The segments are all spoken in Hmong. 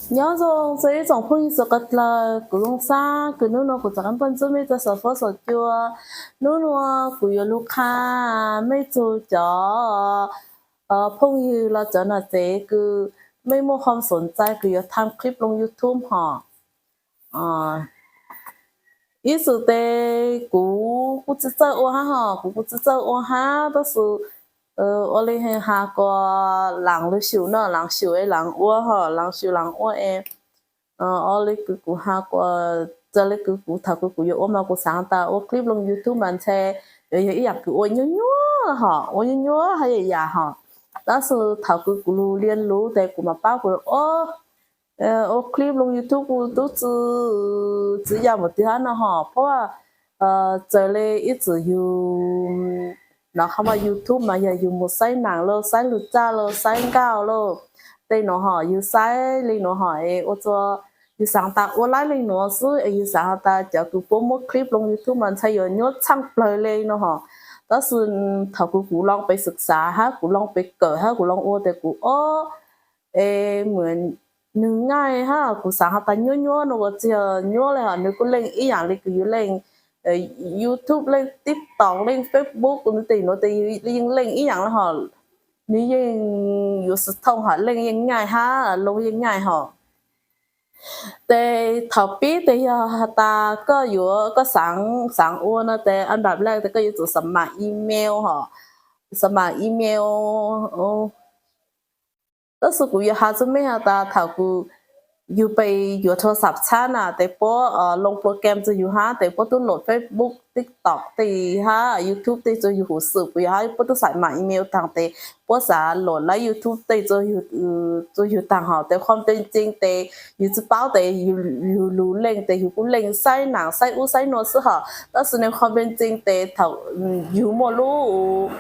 Nyob zoo txog ib tsoom phooj ywg suav qas dlawg, kuv Looj Xab kws hnub nua kuv txav qab npaj ntxub mej txog xov fab xov cua. Hnub nua kuv yuav lug qha mej txug cov phooj ywg los cov nam tsev kws mej muaj qhov xoom ntxais kws yuav tham clip loo YouTube hom. Ib txwm tes kuv kuj tsi txawj ua hab hom, kuv kuj tsi txawj ua hab tab sis ua le has kuas laas lug xyum no, laas xyum es laas ua hom, laas xyum laas ua es ua le kws kuv has kuas, txawm le kws kuv thaum kws kuv yuav ua mas kuv xaav has tas ua clip loo YouTube mas ntshai yuav yog ib yaam kws ua nyuab nyuab hom, ua nyuab nyuab hab yam yam hom. Tab sis thaum kws kuv lug lia lug tes kuv mam paub kuv ua clip loo YouTube kuj tub tsi, tsi yam mus twg hab no hom, puab txawm le ib txwm yug nov qhov mas YouTube mas yog yug mus saib naam lauj, saib lug txaj lauj, saib nkauj lauj, tej nuav hom yug saib le nuav hom es ua txug yug xaav tas ua laib le nuav xwb es yug xaav has tas cov kws puab muab clip loo YouTube mas ntshai yuav nyuab txhaaj plawg le no hom. Tab sis thaum kws kuv loo pem xwm xav hab kuv loo pem kawm hab kuv loo ua tes kuv ua es nwg ngaij hab kuv xaav has tas nyuab nyuab no ua tsi yog nyuab le hom, nwg kuj leej ib yaam le kws yug leej YouTube, leej TikTok, leej Facebook, tej nuav tes yug yeej leej ib yaam le hom, nwg yeej yuav xwm thooj hom, leej yeej ngaij hab loo yeej ngaij hom. Tes thaum pib tes yog has tas koj yuav, koj xaav, xaav ua no tes a dam lej tes koj yuav tsum xav mam email hom, xav mam email. Tab sis kuv yuav has txug mej has tas thaum kws yug pem yuav thua xav txhab na tes puab loo program txug yug hab tes puab tub load Facebook, TikTok tej hab YouTube tej txug yug huv xwm puab yog hab puab tub xav mam email taag tes puab xav load laib YouTube tej txug yug taag hom tes qhov pes tseeb tes yug tsi paub tes yug lug leej tes yug kuj leej saib naam saib ub saib nuav xwb hom. Tab sis nwg qhov pes tseeb tes thaum yug muaj lub,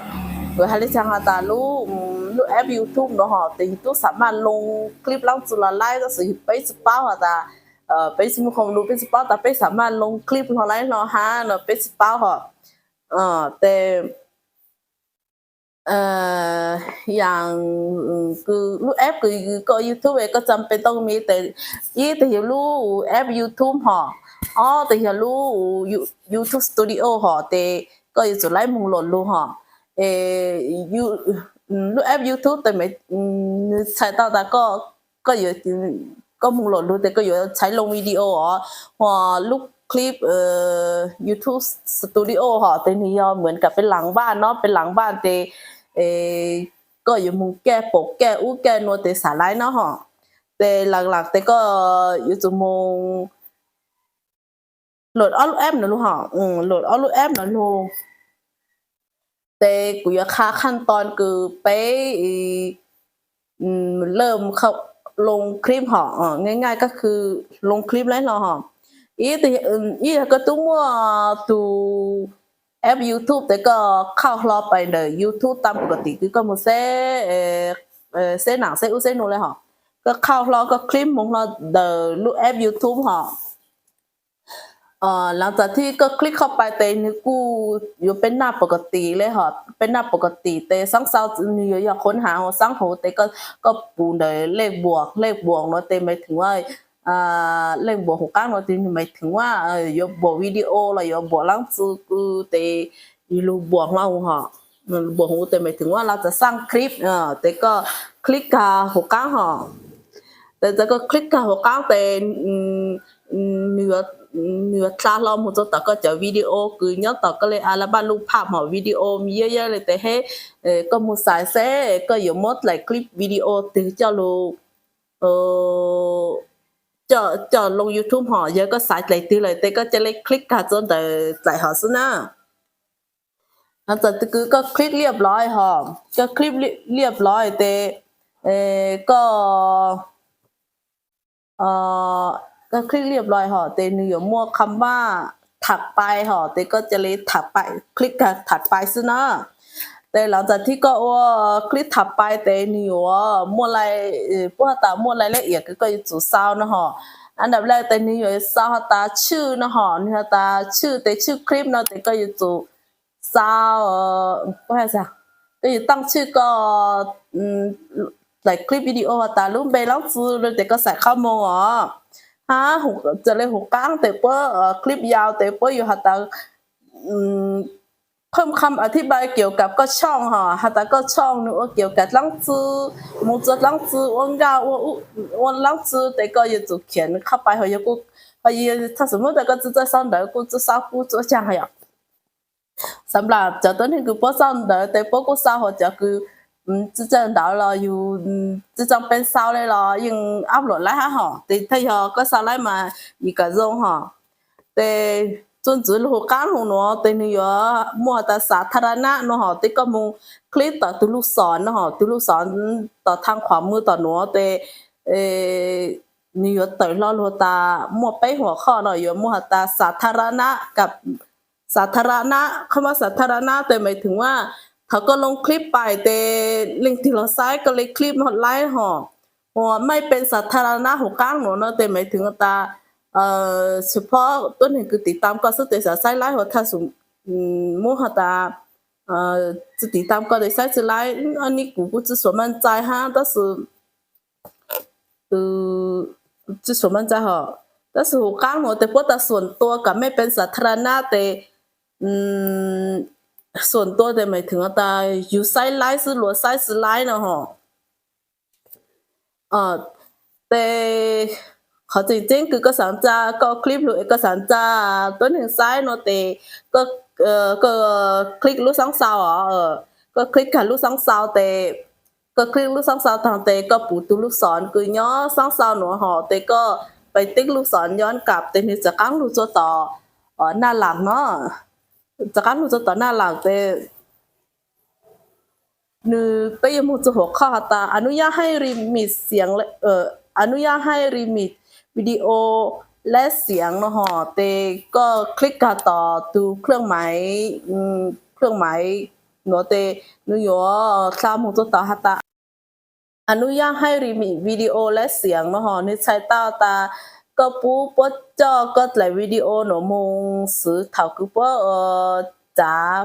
has le caag has tas lub, lub app YouTube nuav hom tes yug tub xav mam loo clip laab txug los laib tab sis yug peb tsi paub has tas, peb tsi muaj khoom lug peb tsi paub tas peb xav mam loo clip hlo laib hlo hab no peb tsi paub hom. Tes yaam kws lub app kws koj YouTube es koj tsa pes tooj mi tes ib tes yog lub app YouTube hom, ob tes yog lub YouTube Studio hom tes koj yuav tsum laib moog load lug hom. Lub app YouTube tes nwg txhais tau tas koj, koj moog load lug tes koj yuav txhais loo video os, hos lub clip YouTube Studio hom tes nwg yog mem kam peb laam vaaj no, peb laam vaaj tes koj yuav moog kaj paum kaj ub kaj nuav tes xav laib no hom. Tes laam laam tes koj yuav tsum moog load ob lub app no lug hom, load ob lub app no lug. Tes kuv yuav qha khaj ton kws peb lej loo clip hom, ngaij ngaij koj kws loo clip laib hlo hom. Ib yog koj tub muaj tug app YouTube tes koj khauj hlo pais ntawm YouTube tam pov kov tim kws koj moog xeb, xeb naam xeb ub xeb nuav le hom. Koj khauj hlo koj clip moog hlo ntawm lub app YouTube hom. Laam txag thib koj click qhov pais tes nwg kuj yuav peb naj pov kov tim le hom, peb naj pov kov tim tes xaab xaus nwg yuav yog qhuv hav ua xaab hauv tes koj pum ntawm lej npuam, lej npuam nuav tes maiv theem ua, lej npuam huv qaab nuav tes nwg maiv theem ua yuav npuam video los yuav npuam laab txug kws tes yug lug npuam hlo hom, npuam huv tes maiv theem ua los txav xaaj clip tes koj click kag huv qaab hom. Tes txawm koj click kag huv qaab tes nwg yuav txha hlo moog txug tom koj cov video kws nyob tom koj le a la npaj luj phaj hom, video me yeb yeb le tes heb koj moog xaiv xeb koj yuav muab dlaim clip video twg coj lug, coj loo YouTube hom. Yog koj xaiv dlaim twg lawm tes koj ca le click kag txug ntawm dlaim hom xwb na. Txawm kws koj click liaj nplog hom, koj click liaj nplog tes koj, koj click liaj nplog hom tes nwg yuav muaj qhov maj tham pais hom tes koj ca le tham pais, click kag tham pais xwb na. Tes laam txag thib koj ua click tham pais tes nwg yuav muaj lais, puab has tas muaj lais lab iam kws koj yuav tsum xau no hom. Ab nram laj tes nwg yuav xau has tas tshwj no hom, nwg has tas tshwj tes tshwj clip no tes koj yuav tsum xau, koj yuav taaj tshwj koj dlaim clip video has tas lub npe leej txiv no ces koj xaiv qhov moo os. Hab raws le huv qaab tes puab clip yau tes puab yuav has tas pham kham a thib npai kiav kam koj tshooj hos has tas koj tshooj nws ua kiav kam dlaab tsi, mus txug dlaab tsi, ua nkauj ua dlaab tsi tes koj yuav tsum khiav qhov pais hos yog kuj, hos yog thaum xum muab tas koj tsi txawj sau ntawv kuj tsi sau kuj tsi ua caag yom. Xam las cov tuab neeg kws puab sau ntawv tes puab kuj sau hos cov kws tsi txawj ntawv los yug tsi txawj peb sau le los yeej upload laib hab hos tes thaum yog koj sau laib mas yim kam zoo hos. Tes txuas ntxiv lug huv qaab lug nuav tes nwg yuav muaj has tas xav tha ra nab no hos tes koj moog click tom tug lug xom no hos tug lug xom tom thaam khuam mws tom nuav tes nwg yuav tawm hlo lug tas muaj peb huam qhoj no yuav muaj has tas xav tha ra nab kam xav tha ra nab, qhov muaj xav tha ra nab tes maiv thwm ua thaum koj loo clip pais tes leej twg los saib koj le clip laib hos. Uas maiv peb xav tha ra nab huv qaab nuav no tes maiv thwm tas xwm phob tuab neeg kws tiv tam koj xwb tes xav saib laib hos thaum xwm muab has tas tsi tiv tam koj tes saib tsi laib. Nib kuv kuj tsi xuam maj ntxais hab tab sis tsi xuam maj ntxais hos, tab sis huv qaab nuav tes puab tas xuam tua kam maiv peb xav tha ra nab tes xuam tua tes maiv thwm tas yug saib laib xwb luas saib tsi laib no hos. Tes qhov tseem ceeb kws koj xav ntxa koj clip lug es koj xav ntxa tuab neeg saib no tes koj click lub xaab xau os, koj click kag lub xaab xau tes koj click lub xaab xau taag tes koj pum tug lub xom kws nyob xaab xau nuav hos tes koj pais tib lub xom nyob kam tes nwg txav qaab lug txug tom naj lam no, txav qaab lug txug tom naj lam tes nwg peb yuav moog txug huam qhoj has tas a nub yaj haib rimit xiav, a nub yaj haib rimit video lab xiav no hos tes koj click kag tom tug khwj maiv, khwj maiv nuav tes nwg yuav dlha moog txug tom has tas a nub yaj haib rimit video lab xiav no hos nwg txhais tau tas koj pub puab coj koj dlaim video nuav moog xwv thaum kws puab txav,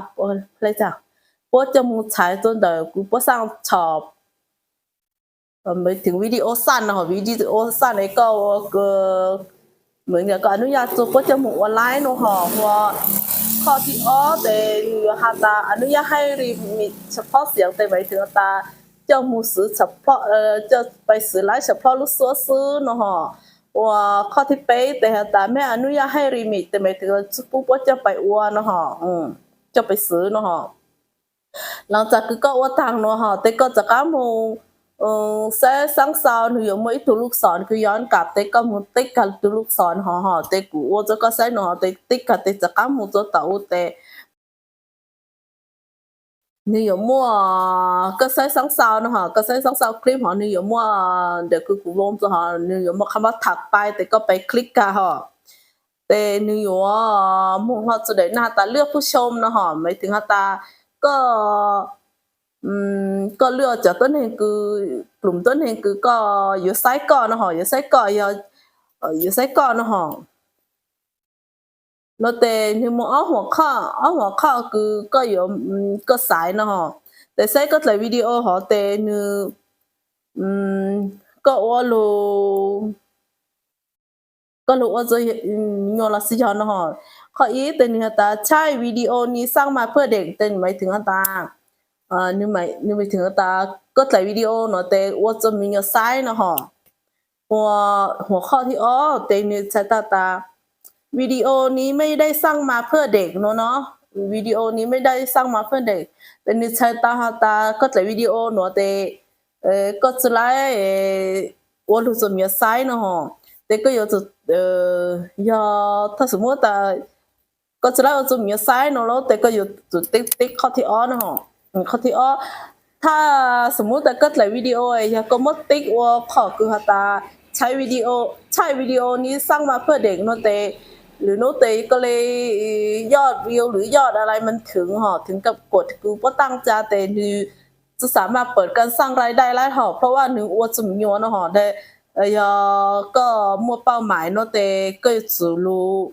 puab coj moog txhais txug ntawm kws puab xaaj txhom maiv thwm video xaj no hos video xaj es koj ua koj a nub yaj txug puab coj moog ua laib no hos. Ua qhoj thib ob tes nwg yuav has tas a nub yaj haib rimit tshaj phob xiav tes maiv thwm tas coj moog xwv, coj pais xwv laib tshaj phob lub suab xwb no hos. Ua qhoj thib peb tes has tas meb a nub yaj haib rimit tes maiv thwm tsi pub puab coj pais ua no hos, coj pais xwv no hos. Laas txas kws koj ua taag nuav hos tes koj txav qaab moog saib xaab xau nwg yuav muaj ib tug lub xom kws yuav kam tes koj moog tib kag tug lub xom hos hos tes kuv ua rua koj saib no hos tes tib kag tes txav qaab moog rua tom u tes nwg yuav muaj, koj saib xaab xau no hos koj saib xaab xau clip hos nwg yuav muaj ntawm kws kuv voo rua hos nwg yuav muaj qhov mab tham pais tes koj pais click kag hos tes nwg yuav moog hlo txug daim nag has tas lwaj pub xyoo no hos maiv thwm has tas koj, koj lwaj cov tuab neeg kws, plum tuab neeg kws koj yuav saib koj no hos yuav saib koj, yuav saib koj no hos. No tes nwg muaj ob huam qhoj, ob huam qhoj kws koj yuav, koj xaiv no hos tes saib koj dlaim video hov tes nwg, koj ua lug, koj lug ua rua nyuas los xij yog no hos. Qhoj ib tes nwg has tas thaij video ni xaaj mas phuaj deem tes maiv thwm has tas, nwg maiv thwm has tas koj dlaim video no tes ua rua me nyuam saib no hos. Ua huam qhoj thib ob tes nwg txhais tau tas video ni mej dai xaaj mas phuaj deem no no, video ni mej dai xaaj mas phuaj deem tes nwg txhais tau has tas koj dlaim video nuav tes koj tsi laib ua lug rua me nyuam saib no hos tes koj yuav tsum, yog thaum xwm muab tas koj tsi laib ua rua me nyuam saib no lawm tes koj yuav tsum tib qhoj thib ob no hos. Qhoj thib ob, thaum xwm muab tas koj dlaim video yog koj muab tib ua qhov kws has tas thaij video, thaij video ni xaaj mas phuaj deem no tes lwm nub tes koj le yoj view lwm yoj dai lais mas thwm hos thwm kam kuam kws puab taaj ca tes nwg tsi xaav mas pawm kas xaaj rai dai laib hos, phauj vaj nwg ua rua me nyuam no hos. Yog koj muaj pauj maim no tes koj yuav tsum lug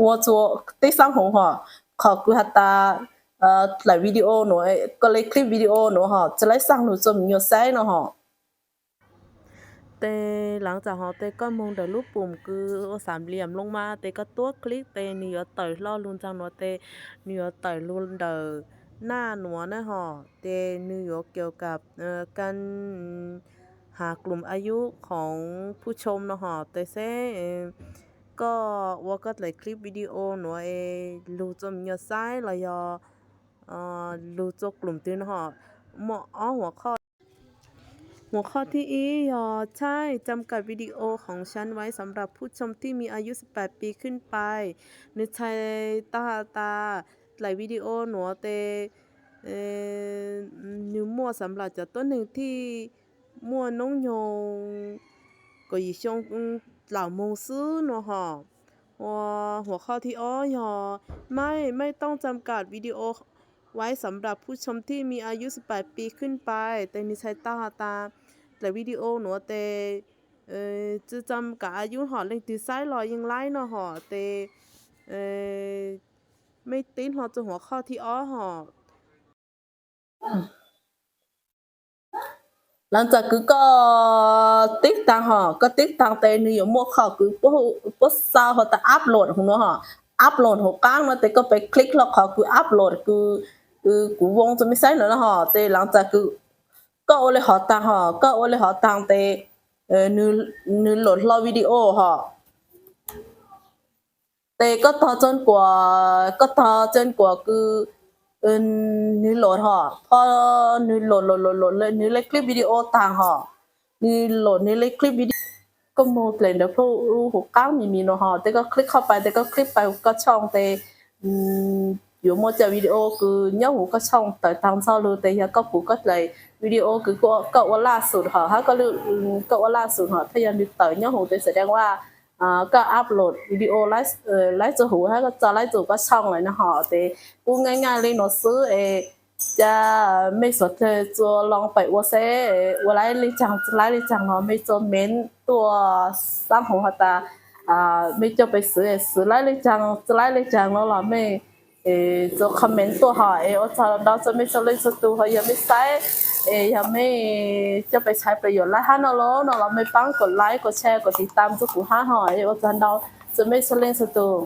ua rua tib xaab hoov hos, qhov kws has tas dlaim video nuav, koj le clip video nuav hos tsi laib xaaj lug rua me nyuam saib no hos. Tes lav tsam hov tes koj moog ntawm lub pum kws ua xam liam loo mas tes koj tuab click tes nwg yuav tawm hlo lug ntxaag nuav tes nwg yuav tawm lug ntawm naj nuav na hov, tes nwg yuav kiav kam kan has klum a yub khoov phuj tshoo no hov, tes seb koj ua koj dlaim clip video nuav es lug rua me nyuam saib los yog lug rua klum twg no hov. Muaj ob huam qhoj. Huam qhoj thib ib yog ใช้จำกัดวิดีโอของฉันไว้สำหรับผู้ชมที่มีอายุสิบแปดปีขึ้นไป nwg txhais tau has tas dlaim video nuav tes nwg muaj xam lam cov tuab neeg thij muaj noob nyoog kaum yim xyoo dlaus moog xwb no hov. Huam qhoj thib ob yog ไม่ ไม่ต้องจำกัดวิดีโอไว้สำหรับผู้ชมที่มีอายุสิบแปดปีขึ้นไป tes nwg txhais tau has tas dlaim video nuav tes tsi txam kam a yub hov, leej twg saib los yeej laib no hov, tes mej tib hlo rua huam qhoj thib ob hov. Lav tsam kws koj tib taag hov, koj tib taag tes nwg yuav muaj qhov kws puab xaav has tas upload huv nuav hov, upload huv qaab nuav tes koj pab click hlo qhov kws upload kws kuv voo rua mej saib nuav hov, tes lav tsam kws koj ua le hov taag hov, koj ua le hov taag tes nwg load hlo video hov. Tes koj tog txuj kuam, koj tog txuj kuam kws nwg load hov, pho nwg load load load load nwg le clip video taag hov, nwg load nwg le clip video. Koj moog dlaim ntawm plhu huv qaab mis mis nuav hov, tes koj click qhov pais, tes koj click pais huv koj tshooj tes yuav muaj cov video kws nyob huv koj tshooj tawm taag ntxhua lug, tes yog koj pum koj dlaim video kws koj ua laj xum hov, hab koj ua laj xum hov, thaj yog nwg tawm nyob huv tes xav deev ua koj upload video laib txug huv hab koj tso laib txug koj tshooj lawm no hov, tes kuj nyaaj nyaaj le nuav xwb es ca mej suav dlawg txua loo pem ua seb ua laib le caag tsi laib le caag no mej txua mev tuaj xaab huv has tas mej coj pem xwv, xwv laib le caag tsi laib le caag no los mej txua comment tuaj hov, es ua tsaug ntau rua mej txhua leej txhua tug hov, yog mej saib es yog mej coj pem tshaiv pem yuav laib hab no los no los mej paab kuas like kuas share kuas tiv tam rua kuv hab hov, es ua tsaug ntau rua mej txhua leej txhua tug.